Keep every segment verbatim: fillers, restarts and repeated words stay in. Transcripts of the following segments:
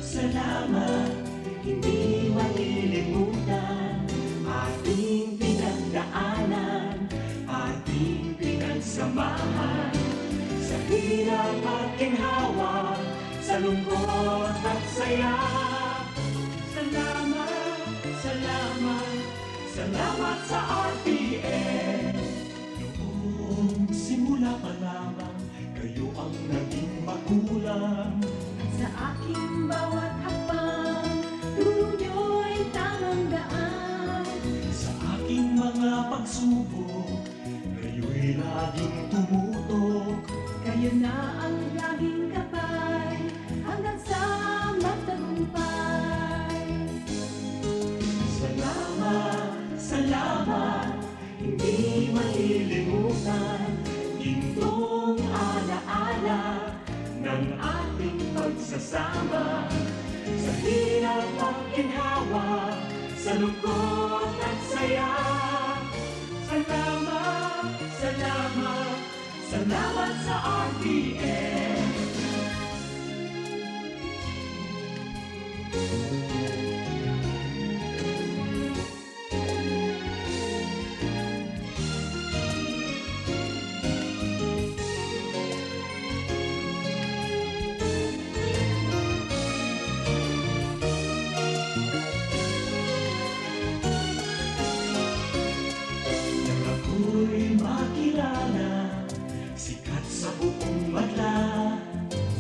Salamat, hindi malilimutan ating pinagdaanan, ating pinagsamahan, sa hirap at ginhawa, sa lungkot at saya. Salamat, salamat, salamat sa R T N. Noong simula pa lamang, kayo ang naging magulang. Sa aking bawat hakbang, turo niyo'y tamang daan. Sa aking mga pagsubok, kayo'y laging tumutok. Kayo na ang laging gabay, hanggang sa magtagumpay. Salamat, salamat, hindi malilimutan, gintong alaala ng ating pagsasama. Sa hirap at ginhawa, sa lungkot at saya. Salamat, salamat, salamat sa R T N. Nang ako'y makilala, sikat sa buong madla.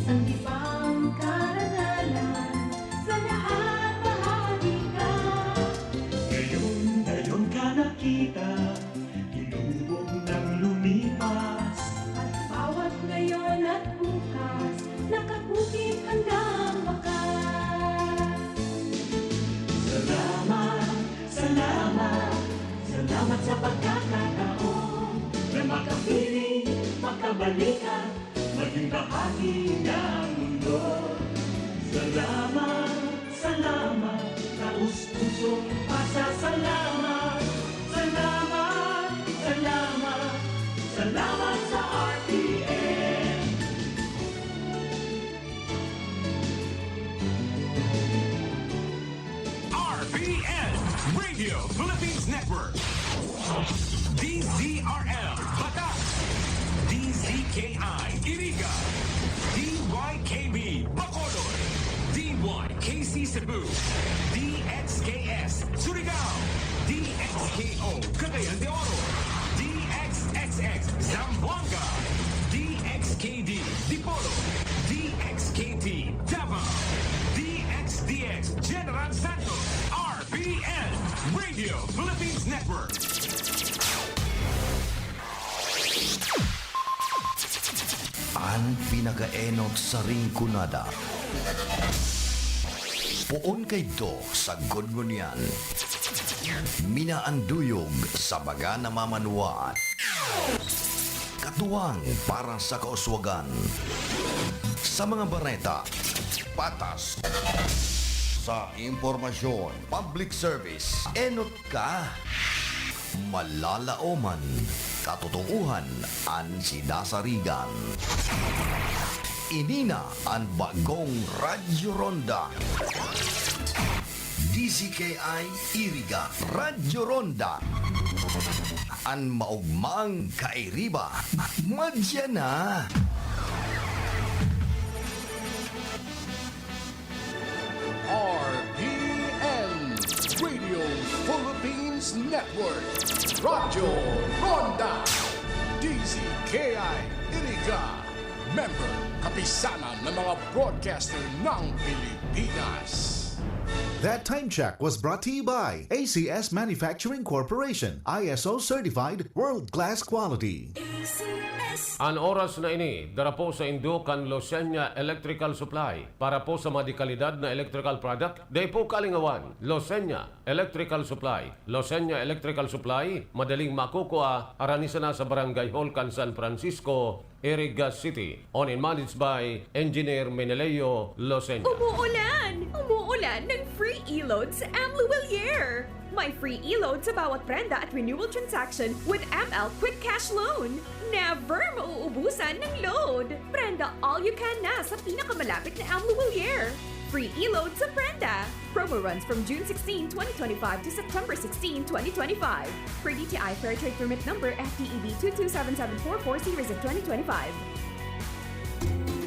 Sanggipang karangalan, sa lahat bahagi ka. Ngayon, ngayon ka nakita, hinubog nang lumipas. At bawat ngayon at bukas, nakabukit hanggang wakas. Salamat, salamat, salamat sa pagkakataon na makapiling, makabalikan, maging bahagi ng mundo. Salamat, salamat, taos-pusong pasasalamat. Salamat, salamat, salamat sa R T N. R P N, Radio Philippines Network. D Z R L, Batas. D Z K I, Iriga. D Y K B, Bacolod. D Y K C Cebu. D X K S, Surigao. D X K O, Cagayan de Oro. D X X X, Zamboanga. D X K D, Dipolog. D X K T, Davao. D X D X, General Santos. R P N, Radio Philippines Network. An pinakaenot sa Rinconada. Poon kaidto sa gud ngunyan. Minaanduyog sa baga na mamanuwaan. Katuwang para sa kauswagan. Sa mga bareta, patas. Sa impormasyon, public service, enot ka. Malalaoman, katotohanan an sidasarigan. Ini na an bagong Radyo Ronda. D Z K I Iriga, Radyo Ronda. An maogmang kairiba, madya na. R P N, Radio Philippines Network, Radyo Ronda, D Z K I Iriga, member, kapisanan ng mga broadcaster ng Pilipinas. That time check was brought to you by A C S Manufacturing Corporation, I S O certified, world-class quality. A C S. An oras na ini, dara po saindo kan Losenya Electrical Supply. Para po sa mga dekalidad na electrical product, dai po kalingawan, Losenya Electrical Supply. Losenya Electrical Supply, madaling makukua, harani sana sa Barangay Hall kan San Francisco, Iriga City. Owned and managed by Engineer Meneleo Losenya. Umuulan! Umuulan ng free e-load sa M. Luwilier! May free e-load sa bawat prenda at renewal transaction with M L Quick Cash Loan. Never mauubusan ng load! Prenda all you can na sa pinakamalapit na M L Huilier. Free e-load sa prenda! Promo runs from June sixteen, twenty twenty-five to September sixteen, twenty twenty-five. Per D T I Fair Trade Permit Number F T E B two two seven seven four four series of twenty twenty-five.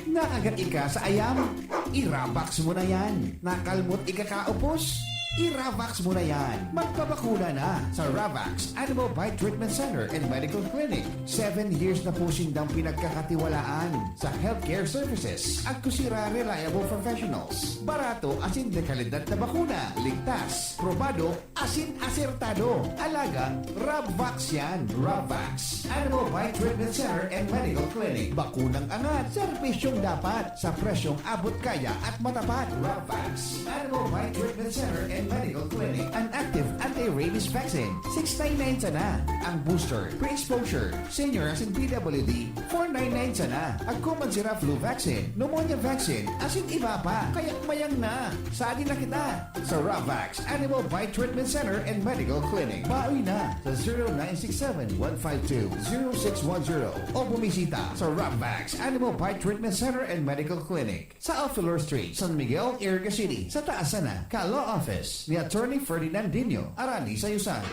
Nakagat ika sa ayam? I-Ravax mo na yan. Nakalmot ika kaupos? I-Ravax mo na yan. Magpabakuna na sa Ravax Animal Bite Treatment Center and Medical Clinic. Seven years na po sindang pinagkakatiwalaan sa healthcare services. Agko sira reliable professionals. Barato asin de kalidad na bakuna. Ligtas, probado, asin asertado. Alagang Rabvax yan. Rabvax. Animal Bite Treatment Center and Medical Clinic. Bakunang angat, serbisyong dapat, sa presyong abot kaya at matapat. Rabvax. Animal Bite Treatment Center and Medical Clinic. An active anti-rabies vaccine, six nine nine sana. Ang booster, pre-exposure, senior asin P W D, four nine nine sana. Agko man sira flu vaccine, pneumonia vaccine, asin iba pa. Kaya mayang na. Sadi na kita sa Ravax Animal Bite Treatment Center and Medical Clinic. Bawi na sa zero nine six seven one five two zero six one zero o bumisita sa Ravax Animal Bite Treatment Center and Medical Clinic sa Alfilor Street, San Miguel, Iriga City, sa taas sana ka Law Office ni Attorney Ferdinand Dino, Arani sa Yusan.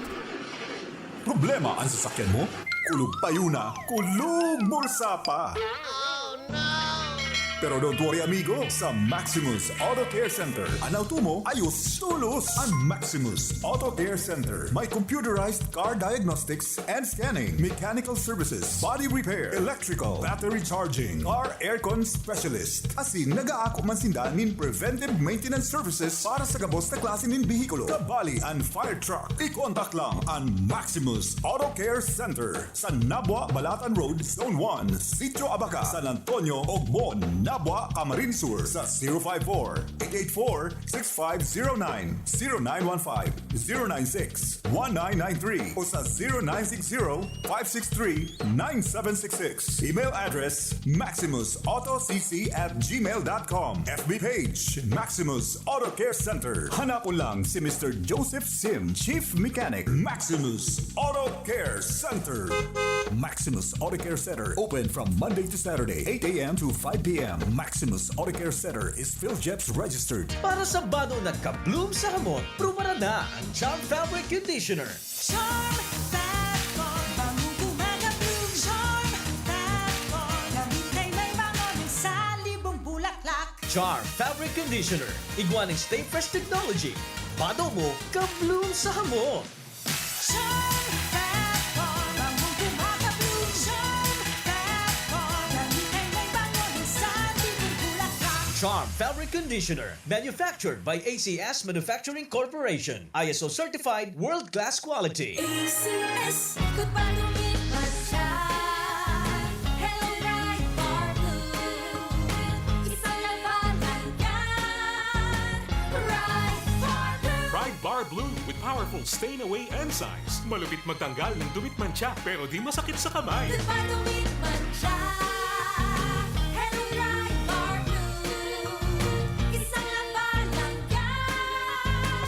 Problema an sasakyan mo? Kulog payo na, kulog bulsa pa! Pero don't worry amigo, sa Maximus Auto Care Center, an auto mo ayos tolos! An Maximus Auto Care Center may computerized car diagnostics and scanning, mechanical services, body repair, electrical, battery charging, car aircon specialist. Asin nag-aako man sinda nin preventive maintenance services para sa gabos na klase nin behikulo. Kabali an fire truck. I-contact lang an Maximus Auto Care Center. Sa Nabua, Balatan Road, Zone one, Sitio Abaca, San Antonio, Ogmon, Nabua, Camarines Sur sa zero five four, eight eight four, six five zero nine, zero nine one five, zero nine six, one nine nine three o sa zero nine six zero, five six three, nine seven six six. Email address, maximus auto c c at gmail dot com. F B page, Maximus Auto Care Center. Hanapon lang si Mister Joseph Sim, Chief Mechanic, Maximus Auto Care Center. Maximus Auto Care Center, open from Monday to Saturday, eight a.m. to five p.m. Maximus Auto Care Center is PhilGEPS registered. Para sa bado na ka-bloom sa hamot, prubarada ang Charm Fabric Conditioner. Charm Fab Foam, bangong kumaga-bloom. Charm Fab Foam, lamig na may bango ng salibong bulaklak. Charm Fabric Conditioner, igwa ning Stay Fresh Technology. Bado mo, ka-bloom sa hamot. Charm Fab Foam, bangong kumaga-bloom. Charm Fab Foam, lamig na may bango ng salibong bulaklak. Charm Fabric Conditioner, manufactured by A C S Manufacturing Corporation. I S O certified, world-class quality. A C S, goodbye to me, matcha. Hello, Pride Bar Blue. Isang labanan yan. Pride Bar Blue. Pride Bar Blue with powerful stain away enzymes. Malupit magtanggal ng dumit mantsa, pero di masakit sa kamay. Goodbye to me, matcha. Hello, Pride Bar Blue. Isang labanan yan.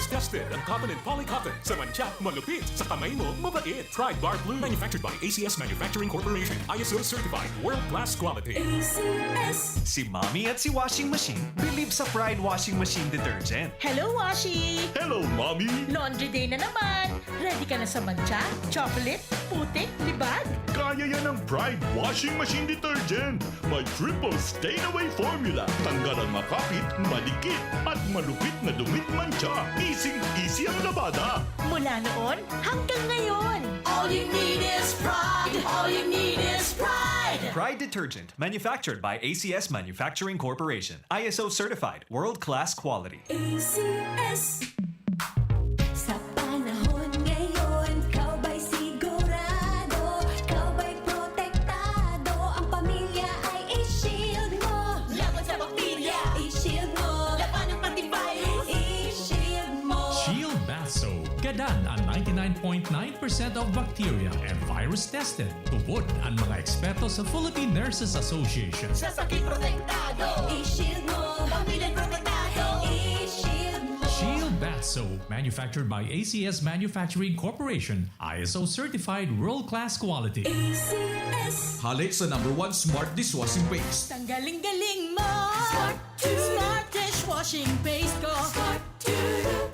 Tested ang cotton and poly cotton. Sa mantsa, malupit. Sa kamay mo, mabait. Pride Bar Blue. Manufactured by A C S Manufacturing Corporation. I S O certified. World class quality. A C S. Si Mommy at si Washing Machine believe sa Pride Washing Machine Detergent. Hello, Washi! Hello, Mommy! Laundry day na naman! Ready ka na sa mantsa, chocolate, putik, libag? Kaya yan ng Pride Washing Machine Detergent! May triple stain away formula. Tanggal ang makapit, madikit, at malupit na dumit mantsa. Easy-easy ang labada. Mula noon hanggang ngayon. All you need is Pride. All you need is Pride. Pride Detergent, manufactured by A C S Manufacturing Corporation. I S O certified, world-class quality. A C S. Sa panahon ngayon, ikaw ba'y sigurado? Ikaw ba'y protektado? Ang pamilya ay i-shield mo. Laban sa bakterya, i-shield mo. Laban ng antivirus, i-shield mo. Shield Bath Soap. Gadan ang ninety-nine point nine percent of bacteria and virus tested. Tubod an mga eksperto sa Philippine Nurses Association. Sa sakit protektado, i-shield mo. Pamilya protektado, i-shield mo. Shield Bath So, manufactured by A C S Manufacturing Corporation, I S O certified world-class quality. A C S. Hale sa number one smart dishwashing paste. Tanggaling-galing mo. Smart to. Smart dishwashing paste ko. Smart to.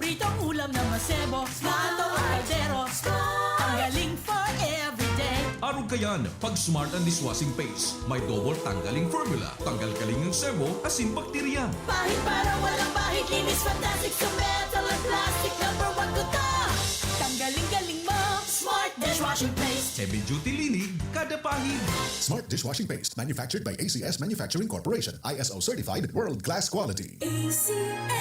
Pritong ulam na masebo. Smart. Pritong kaldero. Smart. Tanggaling for everyday. Arog kayan, pag Smart ang dishwashing paste, may double tanggaling formula. Tanggal kaling ang sebo, asin bakterya. Pahid para walang bahid, linis fantastic sa metal at plastic. Number one ko to. Tanggaling-galing mo. Smart dishwashing paste. Heavy duty linig, kada pahid. Smart dishwashing paste, manufactured by A C S Manufacturing Corporation, I S O certified, world class quality. A C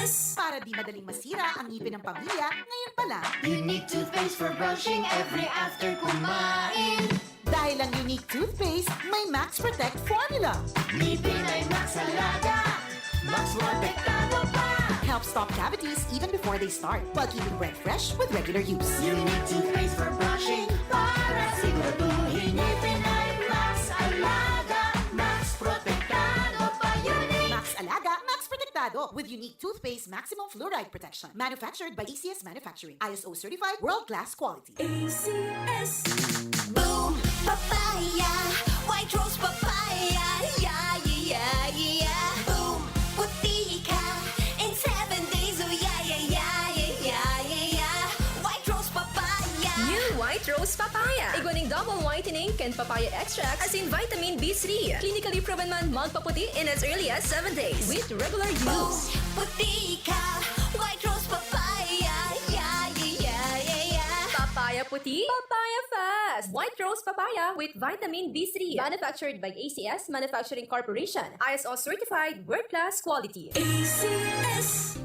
S. Para di madaling masira ang ngipin ng pamilya, ngayon pa lang. Unique toothpaste for brushing every after kumain. Dahil ang Unique toothpaste may Max Protect formula. Ngipin ay Max Alaga, Max Protektado pa. Help stop cavities even before they start, while keeping breath fresh with regular use. Unique toothpaste for brushing para siguraduhin ngipin ay Max Alaga, Max Protektado pa. Unique. Max Alaga, Max Protektado with Unique toothpaste maximum fluoride protection. Manufactured by A C S Manufacturing. I S O certified, world-class quality. A C S. Boom Papaya, White Rose Papaya, yeah, yeah, yeah, yeah. Boom, puti ka in seven days, oh yeah, yeah, yeah, yeah, yeah, yeah, yeah. White Rose Papaya. New White Rose Papaya. Igwa nin double whitening kan papaya extract asin vitamin B three. Clinically proven man magpaputi in as early as seven days with regular use. Puti ka, White Rose Papaya, yeah, yeah, yeah, yeah, yeah. Papaya puti, papaya fast. White Rose Papaya with vitamin B three. Manufactured by A C S Manufacturing Corporation. I S O certified, world class quality. A C S.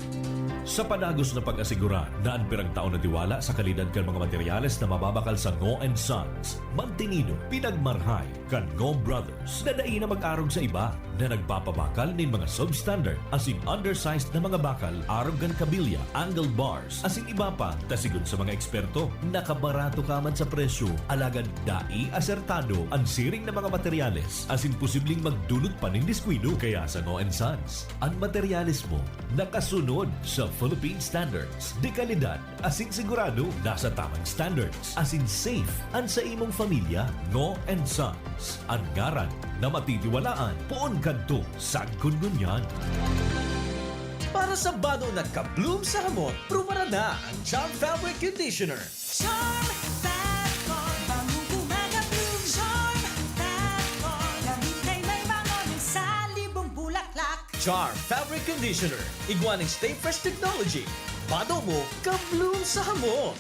Sa padagos na pag-asigurar na an pirang taon na tiwala sa kalidad kan mga materyales na mababakal sa Ngo and Sons, mantinido, pinagmarhay kan Ngo Brothers na dai na mag-arog sa iba, na nagpapabakal nin mga substandard asin undersized na mga bakal arog kan kabilya, angle bars, asin iba pa, ta sigon sa mga eksperto, nakabarato ka man sa presyo, alagad dai asertado an siring na mga materyales, asin posibleng magdulot pa nin diskuido. Kaya sa Ngo and Sons, an materyales mo nakasunod sa Philippine standards de kalidad asin sigurado nasa tamang standards asin safe an sa imong familya. Ngo and Sons, an ngaran na matitiwalaan poon kadto sagkod ngunyan. Para sa bado na ka-bloom sa hamot, prubaran na ang Charm Fabric Conditioner. Charm Fab Con, bangong bumaga-bloom. Charm Fab Con, damit ay may bango ng salibong bulaklak. Charm Fabric Conditioner, igwa nin Stay Fresh Technology. Bado mo, ka-bloom sa hamot.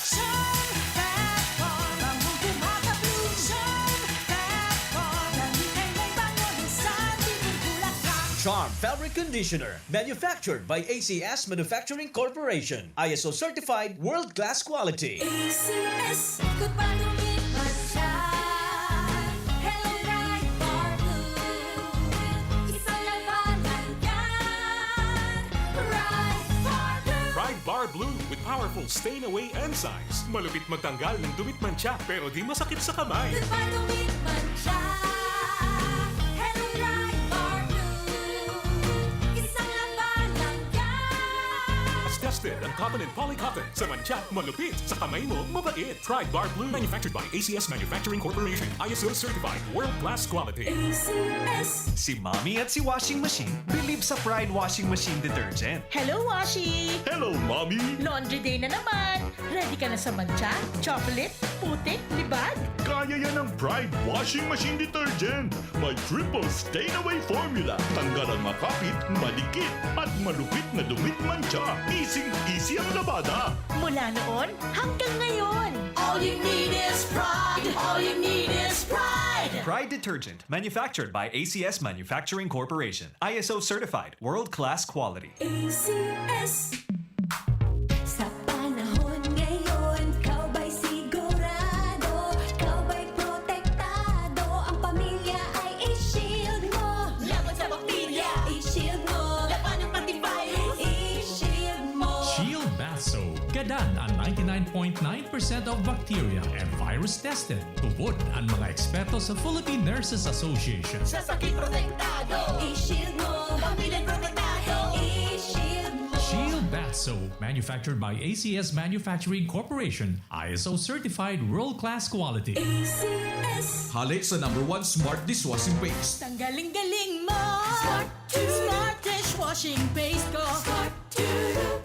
Charm Fab Con, bangong bumaga-bloom. Charm Fab Con, damit ay may bango ng salibong bulaklak. Charm Fabric Conditioner, manufactured by A C S Manufacturing Corporation. I S O certified, world-class quality. A C S, ikot pa, dumit man siya. Hello, Pride Bar Blue. Isang labanan yan. Pride Bar Blue. Pride Bar Blue with powerful stain away enzymes. Malupit magtanggal ng dumit mantsa, pero di masakit sa kamay. Ikot pa, dumit man siya. Hello, Pride Bar Blue. Isang labanan yan. Tested ang cotton and poly cotton. Sa mantsa, malupit. Sa kamay mo, mabait. Pride Bar Blue. Manufactured by A C S Manufacturing Corporation. I S O certified. World class quality. A C S. Si Mommy at si Washing Machine believe sa Pride Washing Machine Detergent. Hello, Washi! Hello, Mommy! Laundry day na naman! Ready ka na sa mantsa, chocolate, putik, libag? Kaya yan ng Pride Washing Machine Detergent. May triple stain away formula. Tanggal ang makapit, madikit, at malupit na dumit mantsa. Easy-easy ang labada. Mula noon hanggang ngayon. All you need is Pride. All you need is Pride. Pride Detergent, manufactured by A C S Manufacturing Corporation. I S O certified, world-class quality. A C S. Sa panahon ngayon, ikaw ba'y sigurado? Ikaw ba'y protektado? Ang pamilya ay i-shield mo. Laban sa bakterya, i-shield mo. Labanan pati virus, i-shield mo. Shield Bath Soap. Gadan an ninety-nine point nine percent of bacteria and virus tested. Tubod an mga eksperto sa Philippine Nurses Association. Sa sakit protektado, i-shield mo. Pamilya protektado, i-shield mo. Shield Bath So, manufactured by A C S Manufacturing Corporation, I S O certified world-class quality. A C S. Hale sa number one smart dishwashing paste. Tanggaling-galing mo. Smart. Smart dishwashing paste ko. Smart.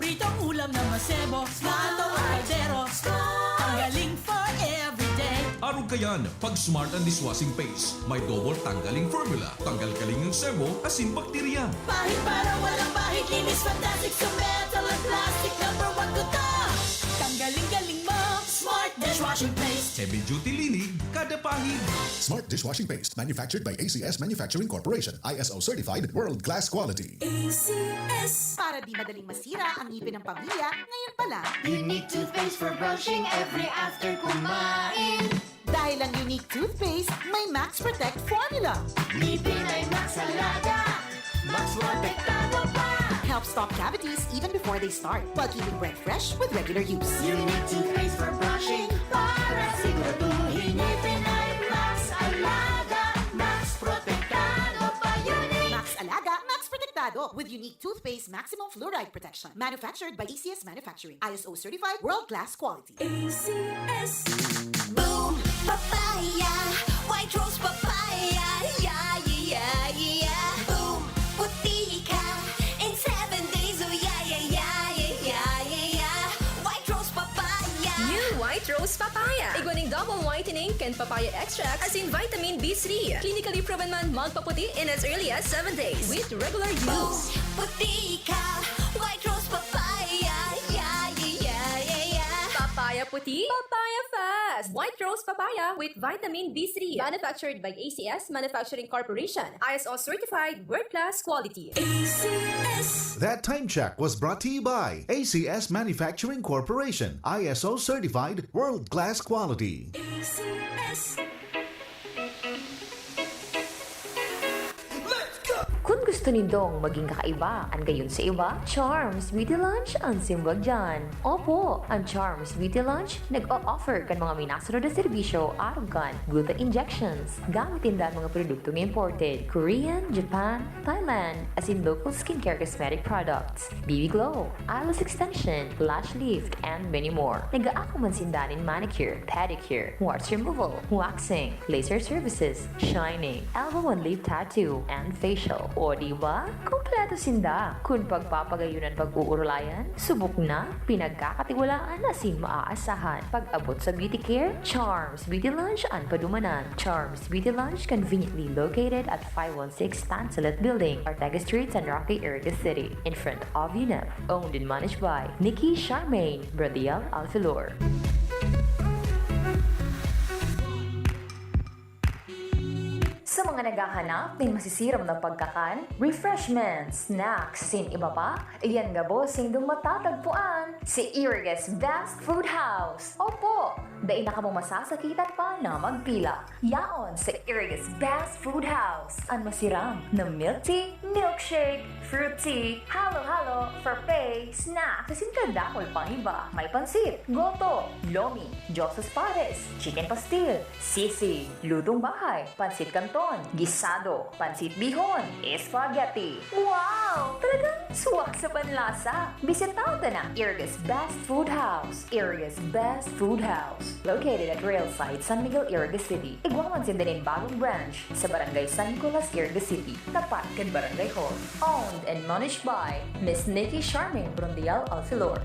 Pritong ulam na masebo. Smart. Kaldero. Smart. Tanggaling for everyday. Arog kayan, pag Smart ang dishwashing paste, may double tanggaling formula. Tanggal kaling ang sebo, asin bakterya. Pahid para walang bahid, linis fantastic sa metal at plastic. Number one ko to. Tanggaling-galing mo. Smart dishwashing paste. Heavy duty linig, kada pahid. Smart dishwashing paste, manufactured by A C S Manufacturing Corporation, I S O certified, world class quality. A C S. Para di madaling masira ang ngipin ng pamilya, ngayon pa lang. Unique toothpaste for brushing every after kumain. Dahil ang Unique toothpaste may Max Protect formula. Ngipin ay Max Alaga, Max Protektado pa. Help stop cavities even before they start, while keeping breath fresh with regular use. Unique toothpaste for brushing para siguraduhin ngipin ay Max Alaga, Max Protektado pa. Unique. Max Alaga, Max Protektado with Unique toothpaste maximum fluoride protection. Manufactured by A C S Manufacturing. I S O certified, world-class quality. A C S. Boom! Papaya! White Rose Papaya! Yeah, yeah, yeah, yeah! Boom! Puti ka in seven days! Oh, yeah, yeah, yeah, yeah, yeah, yeah, yeah! White Rose Papaya! New White Rose Papaya. Igwa nin double whitening kan papaya extract asin vitamin B three. Clinically proven man magpaputi in as early as seven days with regular use. Puti ka, White Rose Papaya, yeah, yeah, yeah, yeah, yeah. Papaya puti, papaya fast. White Rose Papaya with vitamin B three. Manufactured by A C S Manufacturing Corporation. I S O certified, world class quality. A C S. That time check was brought to you by A C S Manufacturing Corporation, I S O certified, world class quality. A C S. Kun gusto nindong maging kakaiba an gayon sa iba, Charms Beauty Lunch an simbag diyan. Opo, an Charms Beauty Lunch nag-o-offer kan mga minasunod na serbisyo arog kan gluta injections. Gamit ninda an mga produktong imported, Korean, Japan, Thailand, asin local skincare cosmetic products, B B Glow, eyelash extension, lash lift, and many more. Nag-aako man sinda nin manicure, pedicure, warts removal, waxing, laser services, shining, elbow and lip tattoo, and facial. O di ba? Kompleto sinda. Kun pagpapagayon an pag-uurulayan, subok na, pinagkakatiwalaan asin maaasahan. Pag-abot sa beauty care, Charms Beauty Lunch an padumanan. Charms Beauty Lunch, conveniently located at five one six Tansulit Building, Ortega Street, San Roque, Iriga City, in front of UNEP. Owned and managed by Nikki Charmaine Bradiel Alfilor. Sa mga naghahanap nin masisirom na pagkakan, refreshments, snacks, asin iba pa, iyan gabos indong matatagpuan sa Iriga's Best Food House. Opo, dai na kamo masasakitan pa na magpila. Yaon sa Iriga's Best Food House, an masiram na milk tea, milkshake, fruit tea, halo-halo, frappe, snacks, asin kadakul pang iba. May pansit, goto, lomi, Diyosa's Pares, chicken pastil, sisig, lutong bahay, pansit canton, gisado, pansit bihon, spaghetti. Wow! Talagang swak sa panlasa! Bisitaw ta na Iriga's Best Food House. Iriga's Best Food House, located at Rail Site, San Miguel, Iriga City. Igwa man sinda nin bagong branch sa Barangay San Nicolas, Iriga City, tapat kan Barangay Hall. Owned and managed by Miss Nikki Charmaine Brondial Alfilor.